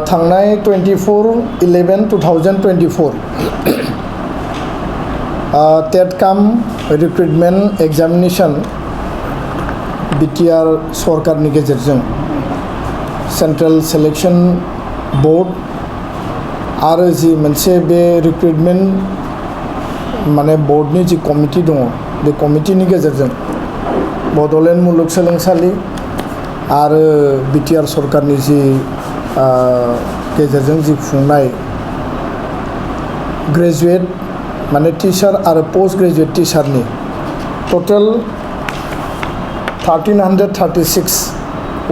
थांनाय 24/11/2024 टेट काम recruitment examination BTR सरकारनि गेजेरजों सेंट्रेल सिलेक्शन बोर्ड आरो जि मोनसे बे रिक्रुटमेन्ट माने बोर्डनि जि कमिटि दङ बे कमिटिनि गेजेरजों बड'लेण्ड मुलुगसोलोंसालि आरो बिटिआर सरकारनि जि गेजेरजों जि खुंनाय ग्रेजुएट माने टीचार आरो पोस्ट ग्रेजुएट टीचारनि टोटल 1336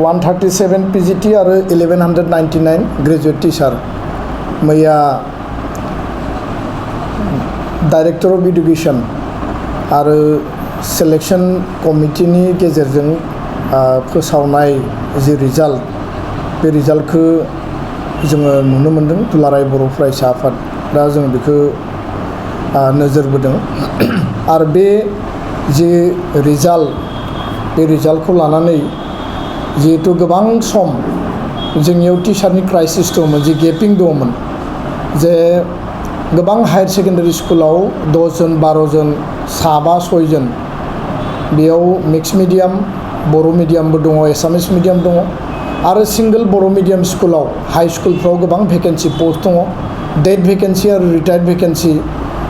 137 पीजीटी आरो 1199 ग्रेजुएट टीचार मैया डायरेक्टर ऑफ एडुकेशन आरो सिलेक्शन कमिटिनि गेजेरजों फोसावनाय जि रिजाल्ट बे रिजाल्टखौ जोङो नुनो मोनदों दुलाराय बर' फरायसा आफादा जों बेखौ नोजोर बोदों आरो बे जि रिजाल्ट बे रिजाल्टखौ लानानै जिहेतु गोबां सम जोंनियाव टीचारनि क्राइसिस दंमोन जि गेपिं दंमोन जे गोबां हायर सेकेन्डारि स्कुलाव 10 जन 12 जन 7-6 जन बेयाव मिक्स मिडियाम बर' मिडियामबो दङ एसामिस मिडियाम दङ आरो सिंगल बर' मिडियाम स्कुलाव हाई स्कुलफ्राव गोबां भेकेन्सि पोस्ट दङ डेट भेकेन्सि आरो रिटायार्ड भेकेन्सि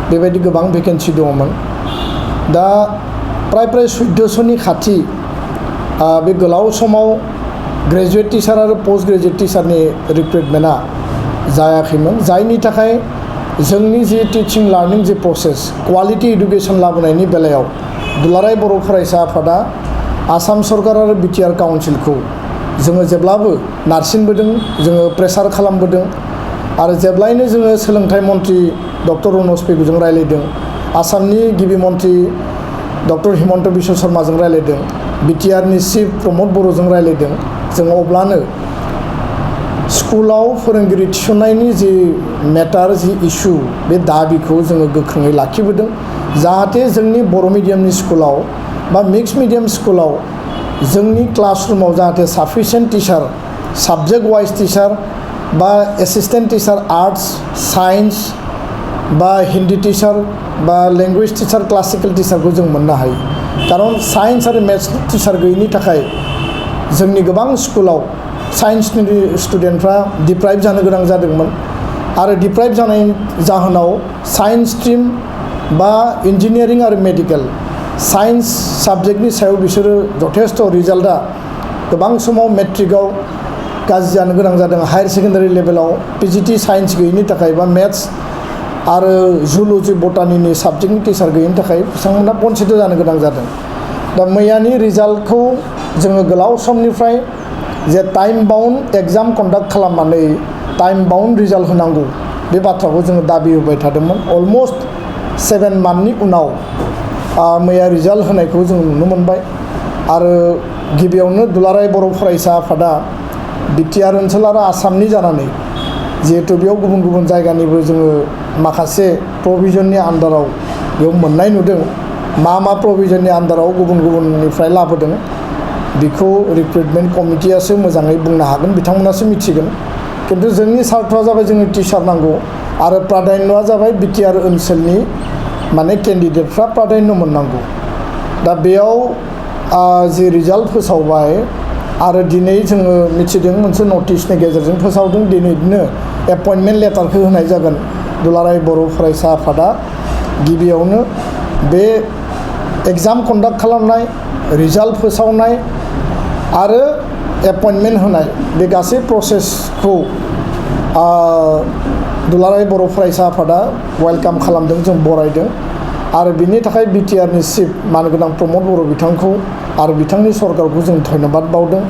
बेबायदि गोबां भेकेन्सि दङमोन दा प्राय 1400नि खाथि बे गोलाव समाव ग्रेजुएट टीचार आरो पोस्ट ग्रेजुएट टीचारनि रिक्रुटमेन्टआ जायाखैमोन जायनि थाखाय जोंनि जि टिचिं लार्निं जि प्रसेस क्वालिटी एडुकेशन लाबोनायनि बेलायाव दुलाराय बर' फरायसा आफादा आसाम सरकार आरो बिटिआर काउन्सिलखौ जोङो जेब्लाबो नारसिनबोदों जोङो प्रेसार खालामबोदों आरो जेब्लायनो जोङो सोलोंथाइ मन्त्रि डक्टर रनज पेगुजों रायलायदों आसामनि गिबि मन्त्रि डक्टर हिमन्त बिश्व शर्माजों रायलायदों बिटिआरनि चिफ प्रमद बर'जों रायलायदों जों अब्लानो स्कुलाव फोरोंगिरि थिसननायनि जि मेटार जि इशु बे दाबिखौ जोङो गोख्रोङै लाखिबोदों जाहाथे जोंनि बर' मिडियामनि स्कुलाव बा मिक्स मिडियाम स्कुलाव जोंनि क्लासरूमाव जाहाथे sufficient teacher subject wise teacher बा एसिस्टेंट टीचार आर्ट्स साइंस बा हिंदी टीचार बा लैंग्वेज टीचार क्लासिकल टीचारखौ जों मोननो हायो कारण साइंस आरो मैथ्स टीचार गैयिनि थाखाय जोंनि गोबां स्कुलाव साइंसनि स्टुडेन्टफ्रा डिप्राइभ जानो गोनां जादोंमोन आरो डिप्राइभ जानायनि जाहोनाव साइंस स्ट्रीम बा इन्जिनियारिं आरो मेडिकेल साइंस साबजेक्टनि सायाव बिसोरो जथेस्थ रिजाल्टआ गोबां समाव मेट्रिकआव गाज्रि जानो गोनां जादों हायर सेकेन्डारि लेभेलाव पीजीटी साइंस गैयिनि थाखाय बा मेथ्स आरो जुल'जि बटानिनि साबजेक्टनि टीचार गैयिनि थाखाय बिथांमोना बन्सित जानो गोनां जादों दा मैयानि रिजाल्टखौ जोङो गोलाव समनिफ्राय जे टाइम बाउन्ड एग्जाम कन्डाक्ट खालामनानै टाइम बाउन्ड रिजाल्ट होनांगौ बे बाथ्राखौ जोङो दाबि होबाय थादोंमोन अलमस्ट 7 मान्थनि उनाव मैया रिजाल्ट होनायखौ जों नुनो मोनबाय आरो गिबियावनो दुलाराय बर' फरायसा आफादा बिटिआर ओनसोल आरो आसामनि जानानै जिहेतु बेयाव गुबुन गुबुन जायगानिबो जोङो माखासे प्रभिजननि आन्दाराव बेयाव मोननाय नुदों मा प्रभिजननि आन्दाराव गुबुन गुबुननिफ्राय लाबोदों बेखौ रिक्रुटमेन्ट कमिटियासो मोजाङै बुंनो हागोन बिथांमोनासो मिथिगोन किन्तु जोंनि सार्थआ जाबाय जोंनो टीचार नांगौ आरो प्राधान्यआ जाबाय बिटिआर ओनसोलनि माने केन्डिडेटफ्रा प्राधान्य मोननांगौ दा बेयाव जि रिजाल्ट फोसावबाय आरो दिनै जोङो मिथिदों मोनसे नटिसनि गेजेरजों फोसावदों दिनैनो एपइन्टमेन्ट लेटारखौ होनाय जागोन दुलाराय बर' फरायसा आफादा गिबियावनो बे एग्जाम कन्डाक्ट खालामनाय रिजाल्ट फोसावनाय आरो एपइन्टमेन्ट होनाय बे गासै प्रसेसखौ दुलाराय बर' फरायसा आफादा वेलकाम खालामदों जों बरायदों आरो बिनि थाखाय बिटिआरनि चिफ मानगोनां प्रमद बर' बिथांखौ आरो बिथांनि सरकारखौ जों धन्यबाद बावदों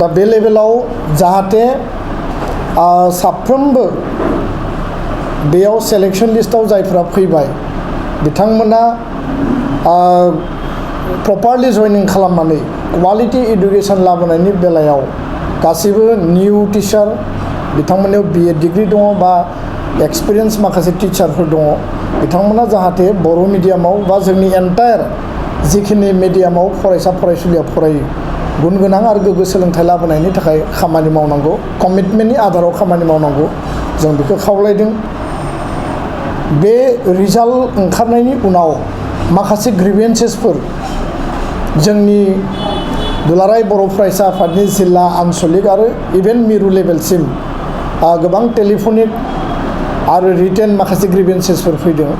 दा बे लेभेलाव जाहाथे साफ्रोमबो बेयाव सेलेक्शन लिस्टआव जायफोरा फैबाय बिथांमोना प्रपारलि जयनिं खालामनानै क्वालिटी एडुकेशन लाबोनायनि बेलायाव गासैबो निउ टीचार बिथांमोननियाव BA डिग्री दङ बा एक्सपिरियेन्स माखासे टीचारफोर दङ बिथांमोना जाहाथे बर' मिडियामाव बा जोंनि एन्टायार जिखिनि मिडियामाव फरायसा फरायसुलिया फरायो गुन गोनां आरो गोग्गो सोलोंथाइ लाबोनायनि थाखाय खामानि मावनांगौ कमिटमेन्टनि आधाराव खामानि मावनांगौ जों बेखौ खावलायदों बे रिजाल्ट ओंखारनायनि उनाव माखासे ग्रिभेन्सेसफोर जोंनि दुलाराय बर' फरायसा आफादनि जिल्ला आनसलिक आरो इभेन मिरु लेभेलसिम गोबां टेलिफनिक आरो रिटेन माखासे ग्रिभेन्सेसफोर फैदों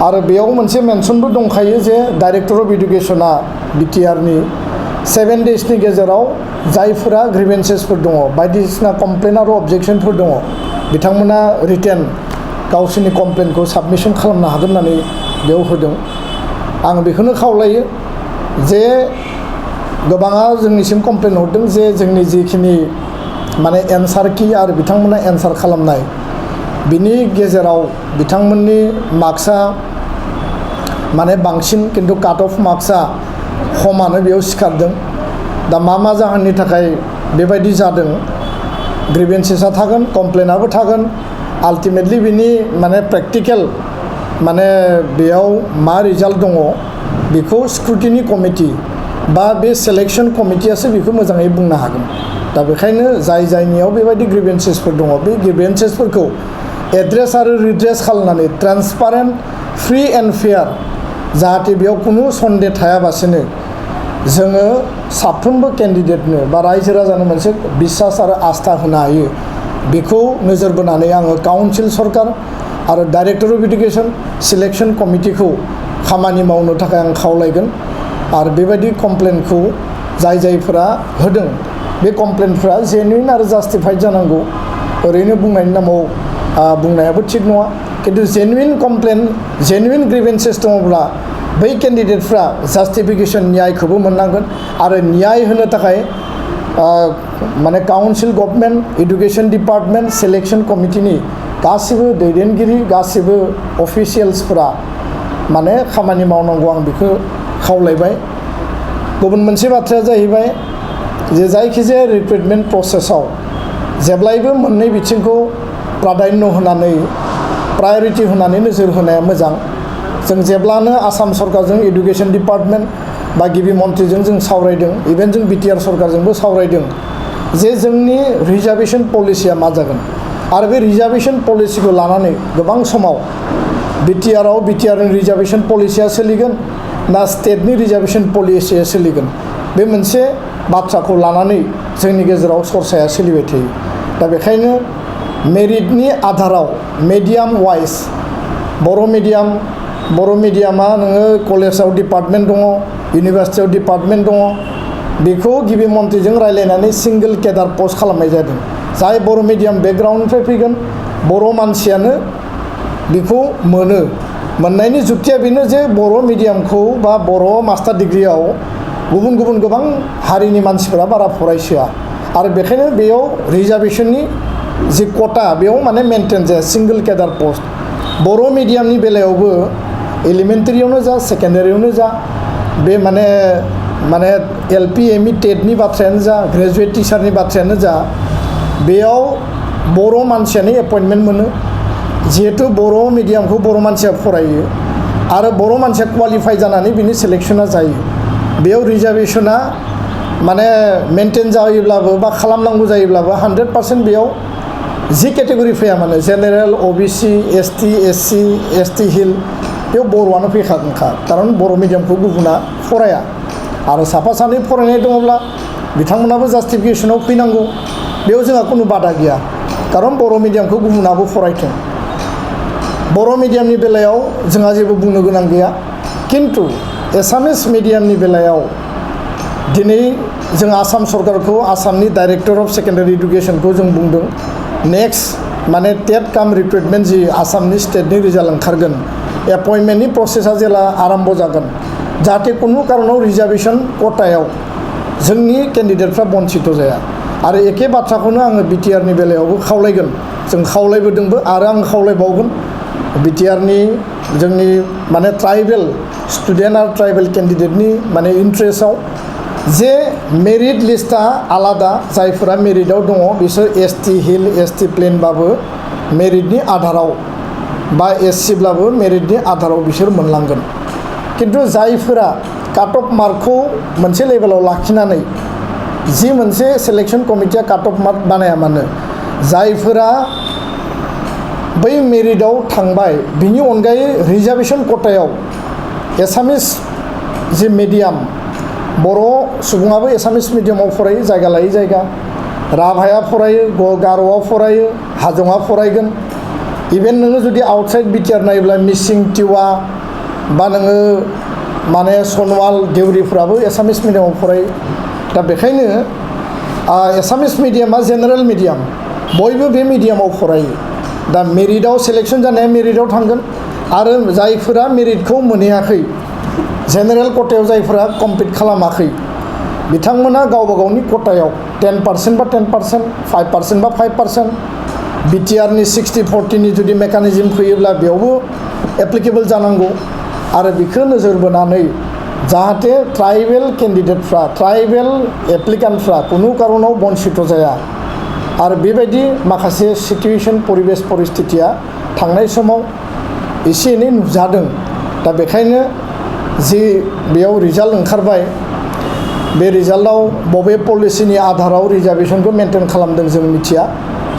आरो बेयाव मोनसे मेनसनबो दंखायो जे डाइरेक्टर अफ इडुकेसना बिटिआरनि 7 डेजनि गेजेराव जायफोरा ग्रिभेन्सेसफोर दङ बायदिसिना कमप्लेन आरो अबजेक्सनफोर दङ बिथांमोना रिटेन गावसोरनि कमप्लेनखौ साबमिसन खालामनो हागोन होननानै बेयाव होदों आं बेखौनो खावलायो जे गोबाङा जोंनिसिम कमप्लेन हरदों जे जोंनि जिखिनि माने एन्सार कि आरो बिथांमोना एन्सार खालामनाय बिनि गेजेराव बिथांमोननि मार्क्सआ माने बांसिन किन्तु काट अफ मार्क्सआ खमानो बेयाव सिखारदों दा मा जाहोननि थाखाय बेबायदि जादों ग्रिभेन्सेसआ थागोन कमप्लेनाबो थागोन आल्टिमेटलि बिनि माने प्रेक्टिकेल माने बेयाव मा रिजाल्ट दङ बेखौ स्क्रुटिनि कमिटि बा बे सेलेक्सन कमिटियासो बेखौ मोजाङै बुंनो हागोन दा बेखायनो जायनियाव बेबायदि ग्रिभेन्सेसफोर दङ बे ग्रिभेन्सेसफोरखौ एड्रेस आरो रिड्रेस खालामनानै ट्रान्सपारेन्ट फ्रि एन्ड फेयार जाहाथे बेयाव खुनु सन्देह थायाबासिनो जोङो साफ्रोमबो केन्डिडेटनो बा रायजो राजानो मोनसे बिसास आरो आस्था होनो हायो बेखौ नोजोर बोनानै आङो काउन्सिल सरकार आरो डाइरेक्टर अफ इडुकेसन सिलेक्सन कमिटिखौ खामानि मावनो थाखाय आं खावलायगोन आरो बेबायदि कमप्लेनखौ जायफोरा होदों बे कमप्लेनफ्रा जेनुइन आरो जास्टिफाइड जानांगौ ओरैनो बुंनायनि नामाव बुंनायाबो थिग नङा किन्तु जेनुइन कमप्लेन जेनुइन ग्रिभेन्सेस दङब्ला बै केन्डिडेटफ्रा जास्टिफिकेसन न्यायखौबो मोननांगोन आरो न्याय होनो थाखाय माने council government education department selection कमिटिनि गासिबो दैदेनगिरि गासिबो अफिसियेल्सफोरा माने खामानि मावनांगौ आं बेखौ खावलायबाय गुबुन मोनसे बाथ्राया जाहैबाय जे जायखिजाया रिक्रुटमेन्ट प्रसेसआव जेब्लायबो मोननै बिथिंखौ प्राधान्य होनानै प्रायरिटि होनानै नोजोर होनाया मोजां जों जेब्लानो आसाम सरकारजों इडुकेसन डिपार्टमेन्ट बा गिबि मन्थ्रिजों जों सावरायदों इभेन जों बिटिआर सरकारजोंबो सावरायदों जे जोंनि रिजार्भेसन पलिसिया मा जागोन आरो बे रिजार्भेसन पलिसिखौ लानानै गोबां समाव बिटिआरनि रिजार्भेसन पलिसिया सोलिगोन ना स्टेटनि रिजार्भेसन पलिसिया सोलिगोन बे मोनसे बाथ्राखौ लानानै जोंनि गेजेराव सरसाया सोलिबाय थायो दा बेखायनो मेरिटनि आधाराव मिडियाम वाइज बर' मिडियामा नोङो कलेजाव डिपार्टमेन्ट दङ इउनिभार्सिटियाव डिपार्टमेन्ट दङ बेखौ गिबि मन्थ्रिजों रायज्लायनानै सिंगल केडार पस्ट खालामनाय जादों जाय बर' मिडियाम बेकग्राउन्डनिफ्राय फैगोन बर' मानसियानो बेखौ मोननायनि जुक्तिया बेनो जे बर' मिडियामखौ बा बर' मास्टार डिग्रियाव गुबुन गोबां हारिनि मानसिफोरा बारा फरायसोआ आरो बेखायनो बेयाव रिजार्भेसननि जि कटा बेयाव माने मेनटेन जाया सिंगल केडार पस्ट बर' मिडियामनि बेलायावबो एलिमेन्टारियावनो जा सेकेन्डारियावनो जा बे माने LP ME टेटनि बाथ्रायानो जा ग्रेजुवेट टिचारनि बाथ्रायानो जा बेयाव बर' मानसियानो एपइन्टमेन्ट मोनो जिहेतु बर' मिडियामखौ बर' मानसिया फरायो आरो बर' मानसिया क्वालिफाइ जानानै बिनि सेलेक्सना जायो बेयाव रिजार्भेसना माने मेनटेन जायोब्लाबो बा खालामनांगौ जायोब्लाबो 100% बेयाव जि केटेगरि फैया माने general OBC ST SC ST hill बेयाव बर'आनो फैखागोनखा खारन बर' मिडियामखौ गुबुना फराया आरो साफा सानै फरायनाय दङब्ला बिथांमोनाबो जास्टिफिकेसनाव फैनांगौ बेयाव जोंहा खुनु बादा गैया खारन बर' मिडियामखौ गुबुनाबो फरायथों बर' मिडियामनि बेलायाव जोंहा जेबो बुंनो गोनां गैया किन्तु एसामिस मिडियामनि बेलायाव दिनै जों आसाम सरकारखौ आसामनि डाइरेक्टर अफ सेकेन्डारि इडुकेसनखौ जों बुंदों नेक्स्ट माने टेट काम रिक्रुटमेन्ट जि आसामनि स्टेटनि रिजाल्ट ओंखारगोन एपइन्टमेन्टनि प्रसेसा जेला आरम्भ जागोन जाहाथे कुनु कारनाव रिजार्भेसन कटायाव जोंनि केन्डिडेटफ्रा बन्चित जाया आरो एखे बाथ्राखौनो आङो बिटिआरनि बेलायावबो खावलायगोन जों खावलायबोदोंबो आरो आं खावलायबावगोन बिटिआरनि जोंनि माने ट्राइबेल स्टुडेन्ट आरो ट्राइबेल केन्डिडेटनि माने इन्ट्रेस्टआव जे मेरिट लिस्टआ आलादा जायफोरा मेरिटआव दङ बिसोर ST हिल ST प्लेनबाबो मेरिटनि आधाराव बा SC ब्लाबो मेरिटनि आधाराव बिसोर मोनलांगोन किन्तु जायफोरा काट अफ मार्कखौ मोनसे लेभेलाव लाखिनानै जि मोनसे सिलेक्शन कमिटिया काट अफ मार्क बानाया मानो जायफोरा बै मेरिटआव थांबाय बिनि अनगायै रिजार्वेशन कटायाव एसामिस जि मिडियाम बर' सुबुङाबो एसामिस मिडियामाव फरायो जायगा लायै जायगा राभाया फरायो गार'आ फरायो हाजंआ फरायगोन इभेन नोङो जुदि आउटसाइड बिटिआर नायोब्ला मिसिं टिवा बा नोङो माने सनवाल देउरिफ्राबो एसामिस मिडियामाव फरायो दा बेखायनो एसामिस मिडियामा जेनेरेल मिडियाम बयबो बे मिडियामाव फरायो दा मेरिटआव सिलेक्शन जानाया मेरिटआव थांगोन आरो जायफोरा मेरिटखौ मोनहैयाखै जेनेरेल कटायाव जायफोरा कमप्लिट खालामाखै बिथांमोना गावबा गावनि कटायाव 10% बा 10% 5% बा 5% बिटिआरनि 60-40नि जुदि मेकानिजम फैयोब्ला बेयावबो एप्लिकेबल जानांगौ आरो बेखौ नोजोर बोनानै जाहाथे ट्राइबेल केन्डिडेटफ्रा ट्राइबेल एप्लिकेन्टफ्रा कुनु कारनाव बन्सित जाया आरो बेबायदि माखासे सिटुएशन परिबेस परिस्थितिया थांनाय समाव एसे एनै नुजादों दा बेखायनो जि बेयाव रिजाल्ट ओंखारबाय बे रिजाल्टआव बबे पलिसिनि आधाराव रिजार्वेशनखौ मेनटेन खालामदों जों मिथिया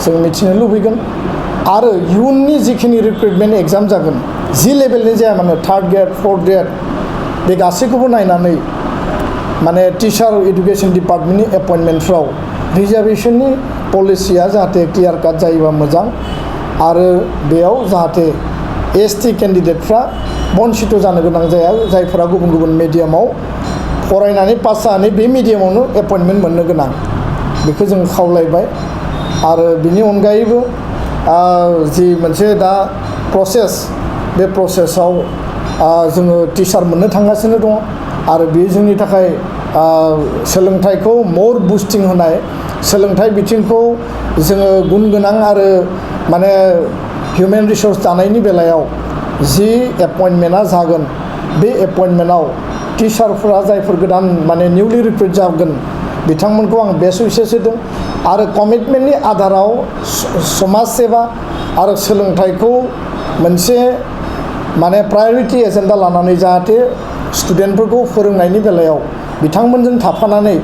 जों मिथिनो लुबैगोन आरो इयुननि जिखिनि रिक्रुटमेन्ट एग्जाम जागोन जि लेभेलनि जाया मानो 3rd ग्रेड 4th ग्रेड बे गासैखौबो नायनानै माने टिचार इडुकेशन डिपार्टमेन्टनि एपइन्टमेन्टफ्राव रिजार्वेशननि पलिसिया जाहाथे क्लियार काट जायोबा मोजां आरो बेयाव जाहाथे एसटि केन्डिडेटफ्रा बन्सित जानो गोनां जाया जायफोरा गुबुन गुबुन मिडियामाव फरायनानै पास जानानै बे मिडियामावनो एपइन्टमेन्ट मोननो गोनां बेखौ जों खावलायबाय आरो बिनि अनगायैबो जि मोनसे दा प्रसेस बे प्रसेसआव जोङो टिचार मोननो थांगासिनो दङ आरो बेयो जोंनि थाखाय सोलोंथाइखौ मोर बुस्टिं होनाय सोलोंथाइ बिथिंखौ जोङो गुन गोनां आरो माने हिउमेन रिसोर्स दानायनि बेलायाव जि एपइन्टमेन्टआ जागोन बे एपइन्टमेन्टआव टिचारफोरा जायफोर गोदान माने निउलि रिक्रुट जागोन बिथांमोनखौ आं बेस्ट उइसेस होदों आरो कमिटमेन्टनि आधाराव समाज सेवा आरो सोलोंथाइखौ मोनसे माने प्रायरिटि एजेन्डा लानानै जाहाथे स्टुडेन्टफोरखौ फोरोंनायनि बेलायाव बिथांमोनजों थाफानानै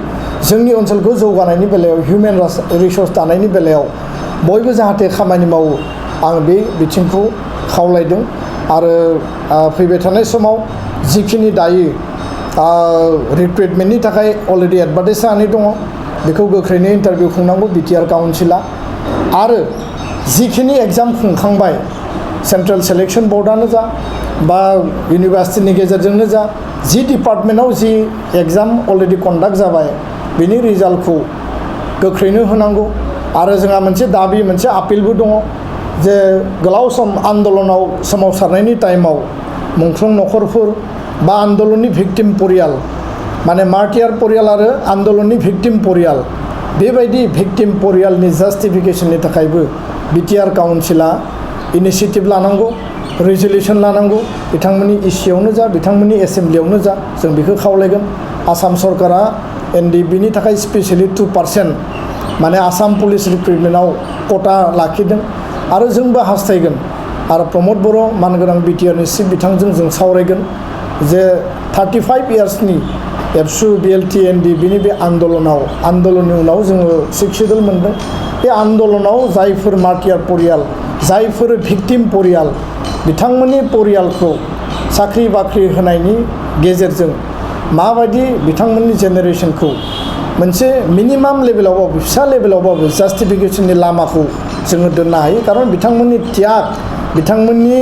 जोंनि ओनसोलखौ जौगानायनि बेलायाव हिउमेन रिसोर्स दानायनि बेलायाव बयबो जाहाथे खामानि मावो आं बे बिथिंखौ खावलायदों आरो फैबाय थानाय समाव जिखिनि दायो रिक्रुटमेन्टनि थाखाय अलरेडि एडभार्टाइज जानानै दङ बेखौ गोख्रैनो इन्टारभिउ खुंनांगौ बिटिआर काउन्सिला आरो जिखिनि एग्जाम खुंखांबाय सेन्ट्रेल सिलेक्शन बर्डआनो जा बा इउनिभार्सिटिनि गेजेरजोंनो जा जि डिपार्टमेन्टआव जि एग्जाम अलरेडि कन्डाक्ट जाबाय बेनि रिजाल्टखौ गोख्रैनो होनांगौ आरो जोंहा मोनसे दाबि मोनसे आपिलबो दङ जे गोलाव सम आन्दलनाव सोमावसारनायनि टाइमाव मुंख्लं नखरफोर बा आन्दलननि भिक्टिम परियाल माने मार्टियार परियाल आरो आन्दलननि भिक्टिम परियाल बेबायदि भिक्टिम परियालनि जास्टिफिकेशननि थाखायबो बिटिआर काउन्सिला इनिशिएटिभ लानांगौ रेजोलिउसन लानांगौ बिथांमोननि इसिआवनो जा बिथांमोननि एसेम्ब्लियावनो जा जों बेखौ खावलायगोन आसाम सरकारा एनडिबिनि थाखाय स्पेसियेलि 2% माने आसाम पुलिस रिक्रुटमेन्टआव कटा लाखिदों आरो जोंबो हास्थायगोन आरो प्रमद बर' मानगोनां बिटिआरनि चिफ बिथांजों जों सावरायगोन जे 35 इयार्सनि एबसु बिएलटि एनडिबिनि बे आन्दलननि उनाव जोङो 6 सिडुल मोनदों बे आन्दलनाव जायफोर मार्टियार परियाल जायफोर भिक्टिम परियाल बिथांमोननि परियालखौ साख्रि बाख्रि होनायनि गेजेरजों माबायदि बिथांमोननि जेनेरेशनखौ मोनसे मिनिमाम लेभेलावबाबो फिसा लेभेलावबाबो जास्टिफिकेशननि लामाखौ जोङो दोननो हायो खारन बिथांमोननि त्याग बिथांमोननि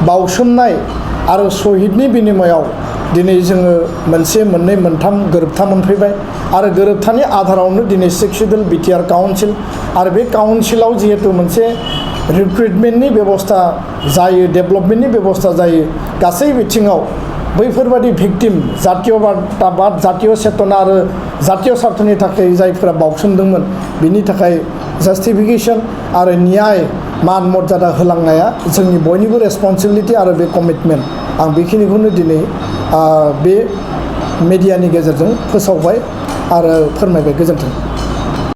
बावसोमनाय आरो शहीदनि बिनिमयाव दिनै जोङो मोनसे मोननै मोनथाम गोरोबथा मोनफैबाय आरो गोरोबथानि आधारावनो दिनै 6 सिडुल बिटिआर काउन्सिल आरो बे काउन्सिलाव जिहेतु मोनसे रिक्रुटमेन्टनि बेबस्था जायो डेभेलपमेन्टनि बेबस्था जायो गासै बिथिङाव बैफोरबादि भिक्टिम जातीयबाद जातीय चेतना आरो जातीय स्वार्थनि थाखाय जायफोरा बावसोमदोंमोन बिनि थाखाय जास्टिफिकेशन आरो न्याय मान मर्यादा होलांनाया जोंनि बयनिबो रेसपन्सिबिलिटि आरो बे कमिटमेन्ट आं बेखिनिखौनो दिनै बे मिडियानि गेजेरजों फोसावबाय आरो फोरमायबाय गोजोन्थों।